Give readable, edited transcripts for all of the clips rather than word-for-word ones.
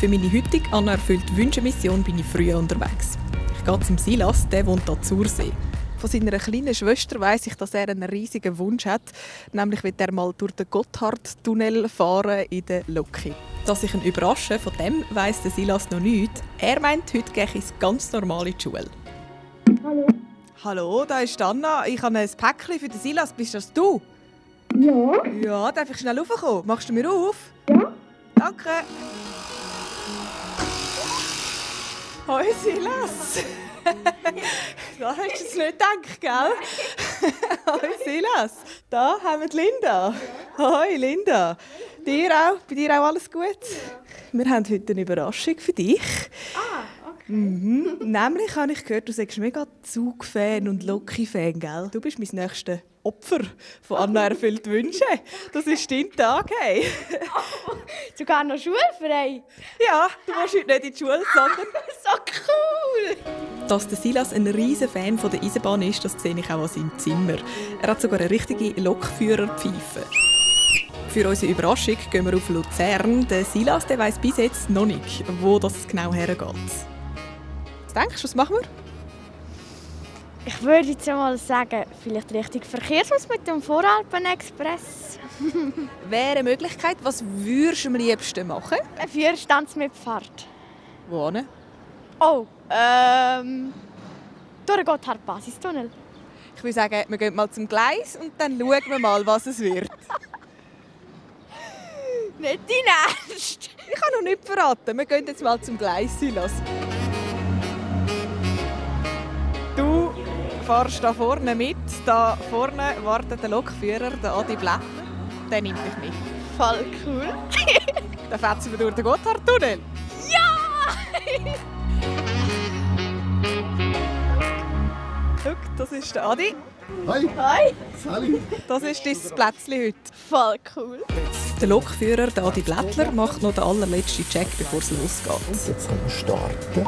Für meine heutige Anna erfüllt Wünsche-Mission bin ich früh unterwegs. Ich gehe zum Silas, der wohnt hier zur See. Von seiner kleinen Schwester weiss ich, dass er einen riesigen Wunsch hat. Nämlich will er mal durch den Gotthardtunnel fahren in der Loki. Dass ich ihn überrasche, von dem weiss der Silas noch nichts. Er meint, heute gehe ich ins ganz normal in die Schule. Hallo. Hallo, da ist Anna. Ich habe ein Päckchen für den Silas. Bist das du? Ja. Ja, darf ich schnell raufkommen? Machst du mir auf? Ja. Danke. Hoi Silas. Da hast du es nicht gedacht, gell? Hoi Silas. Da haben wir die Linda. Hoi Linda. Dir auch? Bei dir auch alles gut? Wir haben heute eine Überraschung für dich. Nämlich habe ich gehört, du seist mega Zug-Fan und Loki-Fan, gell? Du bist mein nächstes Opfer von Anna erfüllt Wünsche. Das ist dein Tag, hey. Sogar noch schulfrei. Ja, du musst heute nicht in die Schule, sondern... So cool. Dass der Silas ein riesen Fan von der Eisenbahn ist, das sehe ich auch an seinem Zimmer. Er hat sogar eine richtige Lokführerpfeife. Für unsere Überraschung gehen wir auf Luzern. Der Silas weiss bis jetzt noch nicht, wo das genau hergeht. Was denkst du, was machen wir? Ich würde jetzt mal sagen, vielleicht Richtung Verkehrshaus mit dem Voralpen-Express. Wäre eine Möglichkeit. Was würdest du am liebsten machen? Ein Vierstands mit Fahrt. Wo hin? Oh, durch den Gotthard-Basistunnel. Ich würde sagen, wir gehen mal zum Gleis und dann schauen wir mal, was es wird. Nicht dein Ernst? Ich kann noch nicht verraten. Wir gehen jetzt mal zum Gleis, Silas. Du fahrst da vorne mit. Da vorne wartet der Lokführer, der Adi Blättler. Der nimmt dich mit. Voll cool. Dann fetzen wir durch den Gotthardtunnel. Ja! Schau, das ist der Adi. Hi, Hi. Sally. Das ist dein Plätzchen heute. Voll cool. Der Lokführer, der Adi Blättler, macht noch den allerletzten Check, bevor es losgeht. Jetzt können wir starten.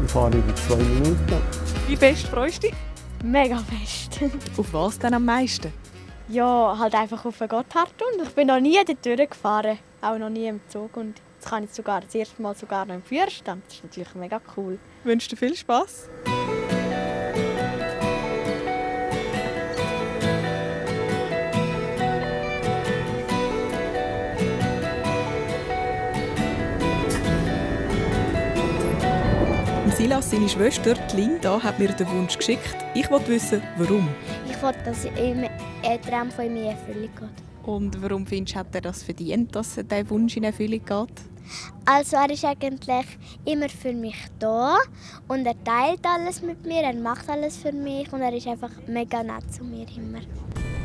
Wir fahren über 2 Minuten. Wie fest freust du dich? Mega fest. Auf was denn am meisten? Ja, halt einfach auf den Gotthardtunnel. Ich bin noch nie dort durchgefahren. Auch noch nie im Zug. Und jetzt kann ich sogar das erste Mal sogar noch im Führerstand. Das ist natürlich mega cool. Ich wünsche dir viel Spass. Silas, seine Schwester Linda, hat mir den Wunsch geschickt. Ich wollte wissen, warum. Ich wollte, dass ein Traum von mir in Erfüllung geht. Und warum findest du, hat er das verdient, dass dieser Wunsch in Erfüllung geht? Also er ist eigentlich immer für mich da und er teilt alles mit mir, er macht alles für mich und er ist einfach mega nett zu mir immer.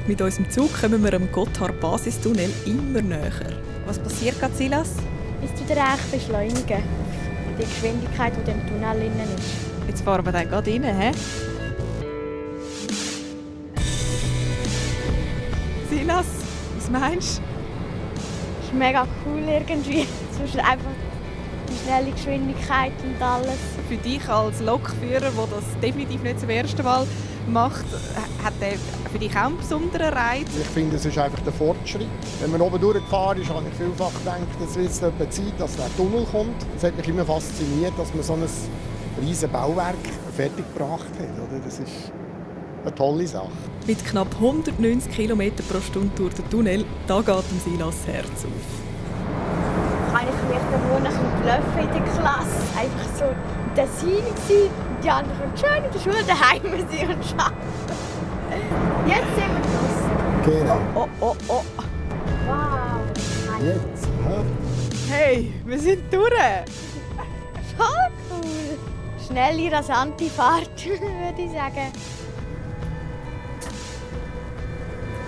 Mit unserem Zug kommen wir am Gotthard-Basistunnel immer näher. Was passiert gerade, Silas? Bis du dir eigentlich beschleunigen. Die Geschwindigkeit, die im Tunnel drin ist. Jetzt fahren wir dann gerade rein, hä? Silas, was meinst du? Das ist mega cool irgendwie. Zwischen einfach die schnelle Geschwindigkeit und alles. Für dich als Lokführer, der das definitiv nicht zum ersten Mal macht, hat der für dich auch einen besonderen Reiz? Ich finde, es ist einfach der Fortschritt. Wenn man oben durchgefahren ist, habe ich vielfach gedacht, es wird etwa Zeit, dass der Tunnel kommt. Es hat mich immer fasziniert, dass man so ein riesiges Bauwerk fertiggebracht hat. Oder? Das ist eine tolle Sache. Mit knapp 190 km pro Stunde durch den Tunnel, da geht dem Silas das Herz auf. Kann ich vielleicht wo ein bisschen bluffen in der Klasse. Einfach so in der Tessin gewesen. Die anderen schön in der Schule daheim sind und arbeiten. Jetzt sind wir draußen. Genau. Oh, oh, oh. Wow. Jetzt. Ja. Hey, wir sind durch. Voll cool. Schnelle, rasante Fahrt, würde ich sagen.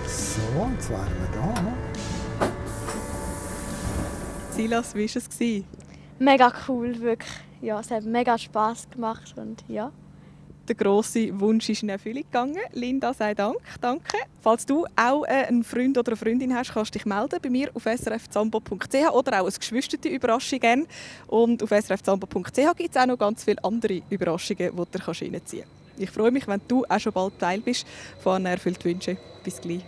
So, jetzt wären wir da. Silas, wie war es? Mega cool, wirklich. Ja, es hat mega Spass gemacht und ja. Der grosse Wunsch ist in Erfüllung gegangen. Linda, sei Dank. Danke. Falls du auch einen Freund oder eine Freundin hast, kannst du dich melden bei mir auf srfzambo.ch oder auch eine geschwisterte Überraschung gerne. Und auf srfzambo.ch gibt es auch noch ganz viele andere Überraschungen, die du reinziehen kannst. Ich freue mich, wenn du auch schon bald Teil bist von «Anna erfüllt Wünsche». Bis gleich.